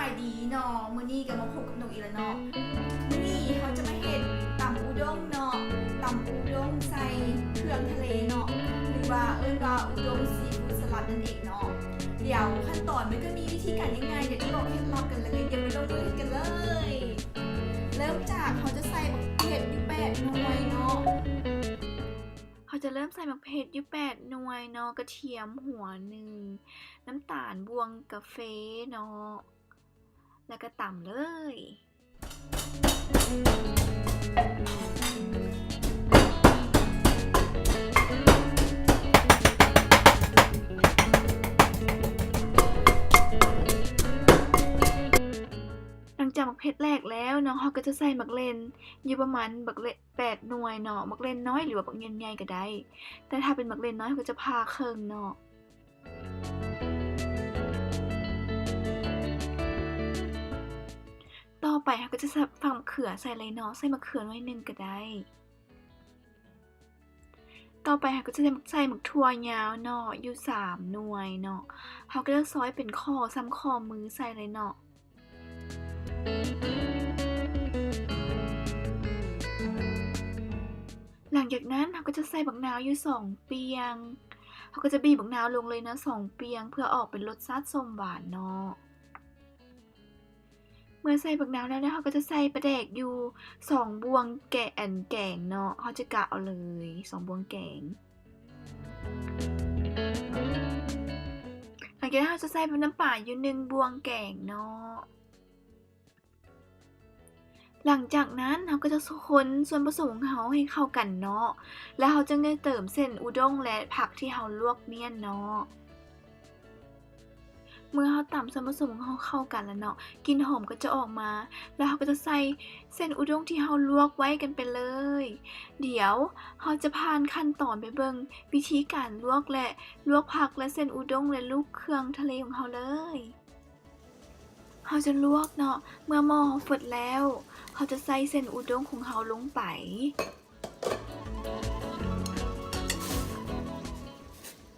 ສະບາຍດີເນາະ ມື້ນີ້ກໍມາພົບກັບນົກອີກແລ້ວເນາະ. ມື້ນີ້ເຮົາຈະມາເຮັດຕຳອຸດົງເນາະ, ຕຳອຸດົງໃສ່ເຄື່ອງທະເລເນາະ ຫຼືວ່າເອີ້ນວ່າອຸດົງຊີຟູດສະຫຼັດນັ້ນເອງເນາະ. ດຽວຂັ້ນຕອນມັນກໍມີວິທີການງ່າຍໆ ດຽວຈະບອກເຄັດລັບກັນເລີຍ, ດຽວໄປລົງມືເຮັດກັນເລີຍ. ເລີ່ມຈາກເຮົາຈະໃສ່ບັກເຜັດຢູ່ແປດໜ່ວຍເນາະ. ເຮົາຈະເລີ່ມໃສ່ບັກເຜັດຢູ່ແປດໜ່ວຍເນາະ, ກະທຽມຫົວໜຶ່ງ, ນ້ຳຕານບ່ວງກາເຟເນາະ ແລ້ວກໍຕຳເລີຍ. ຫຼັງຈາກບັກເຜັດແຫຼກແລ້ວເນາະ, ເຮົາກໍຈະໃສ່ໝາກເລັ່ນຢູ່ປະມານບັກເລັ່ນ ແປດໜ່ວຍເນາະ, ໝາກເລັ່ນນ້ອຍ ຫຼືວ່າບັກເລັ່ນໃຫຍ່ກໍໄດ້, ແຕ່ຖ້າເປັນໝາກເລັ່ນນ້ອຍ ເຮົາກໍຈະຜ່າເຄິ່ງເນາະ. ຕໍ່ໄປເຮົາກໍຈະໃສ່ ຝັກມະເຂືອໃສ່ເລີຍເນາະ, ໃສ່ມະເຂືອໜ່ວຍໜຶ່ງກໍໄດ້. ຕໍ່ໄປເຮົາກໍຈະໃສ່ ໃສ່ໝາກຖົ່ວຍາວເນາະ ຢູ່ສາມໜ່ວຍເນາະ, ເຮົາກໍຈະຊອຍເປັນຂໍ້ສ່ຳຂໍ້ມືໃສ່ເລີຍເນາະ. ຫຼັງຈາກນັ້ນເຮົາກໍຈະໃສ່ບັກນາວຢູ່ສອງປ່ຽງ, ເຮົາກໍຈະບີບບັກນາວລົງເລີຍເນາະ ສອງປ່ຽງ ເພື່ອອອກເປັນລົດຊາດສົ້ມຫວານເນາະ. ເມື່ອໃສ່ບັກນາວແລ້ວ ແລ້ວເຮົາກໍຈະໃສ່ປາແດກຢູ່ສອງບ່ວງແກ- ອັນແກງເນາະ, ເຮົາຈະກະເອົາເລີຍສອງບ່ວງແກງ. ຫຼັງຈາກນັ້ນເຮົາຈະໃສ່ນ້ຳປາຢູ່ໜຶ່ງບ່ວງແກງເນາະ. ຫຼັງຈາກນັ້ນເຮົາກໍຈະຄົນສ່ວນປະສົມຂອງເຮົາໃຫ້ເຂົ້າກັນເນາະ, ແລ້ວເຮົາຈຶ່ງໄດ້ເຕີມເສັ້ນອຸດົງ ແລະ ຜັກທີ່ເຮົາລວກມ້ຽນເນາະ. ເມື່ອເຮົາຕຳສ່ວນປະສົມຂອງເຮົາເຂົ້າກັນແລ້ວເນາະ, ກິ່ນຫອມກໍຈະອອກມາ, ແລ້ວເຮົາກໍຈະໃສ່ເສັ້ນອຸດົງທີ່ເຮົາລວກໄວ້ກັນໄປເລີຍ. ດຽວເຮົາຈະຜ່ານຂັ້ນຕອນໄປເບິ່ງວິທີການລວກ ແລະ ລວກຜັກ ແລະ ເສັ້ນອຸດົງ ແລະ ລູກເຄື່ອງທະເລຂອງເຮົາເລີຍ. ເຮົາຈະລວກເນາະ, ເມື່ອໝໍ້ເຮົາຟົດແລ້ວ ເຮົາຈະໃສ່ເສັ້ນອຸດົງຂອງເຮົາລົງໄປ.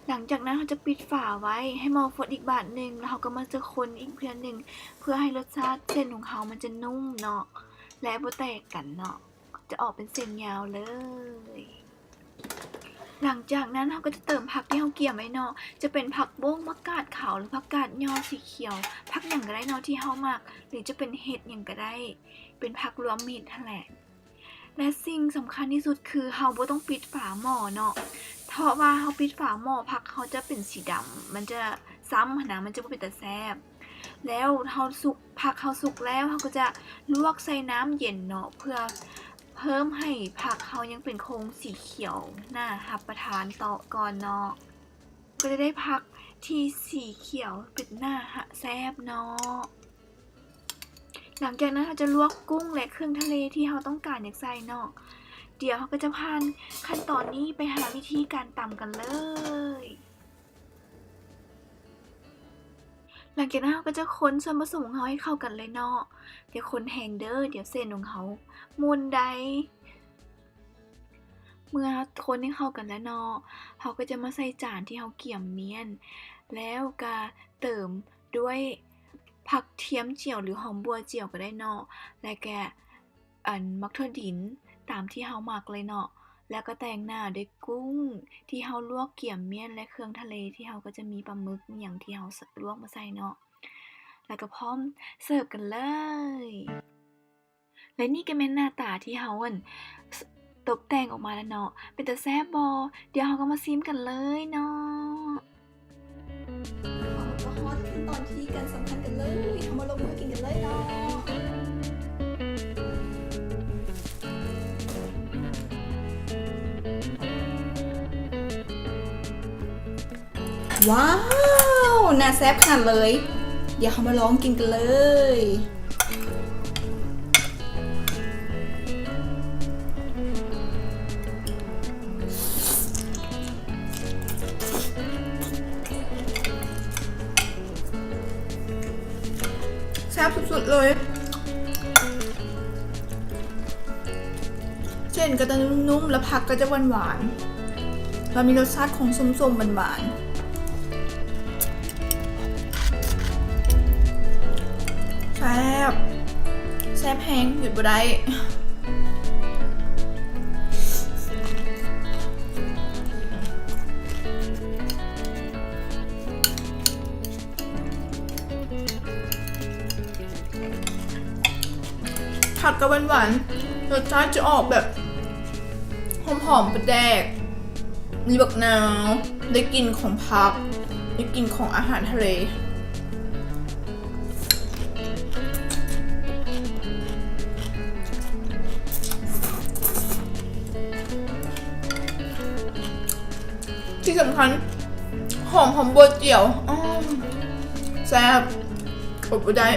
ຫຼັງຈາກນັ້ນເຮົາຈະປິດຝາໄວ້ໃຫ້ໝໍ້ຟົດອີກບາດໜຶ່ງ, ແລ້ວເຮົາກໍມາຈະຄົນອີກເທື່ອໜຶ່ງ ເພື່ອໃຫ້ລົດຊາດເສັ້ນຂອງເຮົາມັນຈະນຸ້ມເນາະ ແລະ ບໍ່ແຕກກັນເນາະ, ຈະອອກເປັນເສັ້ນຍາວເລີຍ. ຫຼັງຈາກນັ້ນເຮົາກໍຈະເຕີມຜັກທີ່ເຮົາກຽມໄວ້ເນາະ, ຈະເປັນຜັກບົ້ງ, ຜັກກາດຂາວ ຫຼື ຜັກກາດຫຍໍ້ສີຂຽວ, ຜັກຫຍັງກໍໄດ້ເນາະທີ່ເຮົາມັກ ຫຼື ຈະເປັນເຫັດຫຍັງກໍໄດ້, ເປັນຜັກລວມມິດຫັ້ນແຫຼະ. ແລະ ສິ່ງສຳຄັນທີ່ສຸດຄືເຮົາບໍ່ຕ້ອງປິດຝາໝໍ້ເນາະ, ເພາະວ່າເຮົາປິດຝາໝໍ້ ຜັກເຮົາຈະເປັນສີດຳ, ມັນຈະຊ້ຳຫັ້ນນະ, ມັນຈະບໍ່ເປັນຕາແຊບ. ແລ້ວເຮົາສຸກ, ຜັກເຮົາສຸກແລ້ວ ເຮົາກໍຈະລວກໃສ່ນ້ຳເຢັນເນາະ ເພື່ອເພີ່ມໃຫ້ຜັກເຮົາຍັງເປັນຄົງສີຂຽວໜ້າຮັບປະທານຕໍ່ກ່ອນເນາະ, ກໍຈະໄດ້ຜັກທີ່ສີຂຽວເປັນໜ້າແຊບເນາະ. ຫຼັງຈາກນັ້ນເຮົາຈະລວກກຸ້ງ ແລະ ເຄື່ອງທະເລທີ່ເຮົາຕ້ອງການຢາກໃສ່ເນາະ. ດຽວເຮົາກໍຈະຜ່ານຂັ້ນຕອນນີ້ໄປຫາວິທີການຕຳກັນເລີຍ. ຫຼັງຈາກນັ້ນເຮົາກໍຈະຄົນສ່ວນປະສົມຂອງເຮົາໃຫ້ເຂົ້າກັນເລີຍເນາະ. ຢ່າຄົນແຮງເດີ, ດຽວເສັ້ນຂອງເຮົາໝຸ່ນໄດ. ເມື່ອຄົນໃຫ້ເຂົ້າກັນແລ້ວເນາະ, ເຮົາກໍຈະມາໃສ່ຈານທີ່ເຮົາກຽມມ້ຽນ, ແລ້ວກໍເຕີມດ້ວຍຜັກທຽມຈຽວ ຫຼື ຫອມບົ່ວຈຽວກໍໄດ້ເນາະ, ແລ້ວກະ ອັນ ໝາກຖົ່ວດິນຕາມທີ່ເຮົາມັກເລີຍເນາະ, ແລ້ວກໍແຕ່ງໜ້າດ້ວຍກຸ້ງທີ່ເຮົາລວກກຽມມ້ຽນ ແລະ ເຄື່ອງທະເລທີ່ເຮົາກໍຈະມີປາໝຶກອີ່ຫຍັງທີ່ເຮົາລວກມາໃສ່ເນາະ, ແລ້ວກໍພ້ອມເສີບກັນເລີຍ. ແລະ ນີ້ກໍແມ່ນໜ້າຕາທີ່ເຮົາ ອັນ ຕົບແຕ່ງອອກມາແລ້ວເນາະ. ເປັນຕາແຊບບໍ່? ດຽວເຮົາກໍມາຊີມກັນເລີຍເນາະ. ເຮົາມາຮອດຂັ້ນຕອນທີ່ການສຳຄັນກັນເລີຍ, ເຮົາມາລົງມືກິນກັນເລີຍເນາະ. ວ້າວ ໜ້າແຊບຂະໜາດເລີຍ. ດຽວເຮົາມາລອງກິນກັນເລີຍ. ແຊບສຸດໆເລີຍ. ເສັ້ນກໍຈະນຸ້ມໆ ແລະ ຜັກກໍຈະຫວານໆ ແລະ ມີລົດຊາດຂອງສົ້ມໆ ຫວານໆ. ແຊບແຮງ ຢຸດບໍ່ໄດ້. ຜັດກັບຫວານໆ ລົດຊາດຈະອອກແບບຫອມໆປາແດກ ມີບັກນາວ ໄດ້ກິ່ນຂອງຜັກ ໄດ້ກິ່ນຂອງອາຫານທະເລ. ທີ່ສຳຄັນ ຫອມຫອມບົວຈຽວ ອືມ ແຊບ ອົດບໍ່ໄດ້.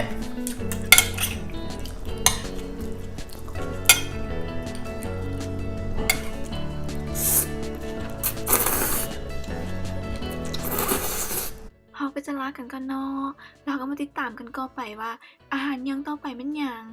ເຮົາກໍຈະລາກັນກ່ອນເນາະ ແລ້ວເຮົາກໍມາຕິດຕາມກັນຕໍ່ໄປວ່າ ອາຫານຢ່ອງຕໍ່ໄປແມ່ນຫຍັງ.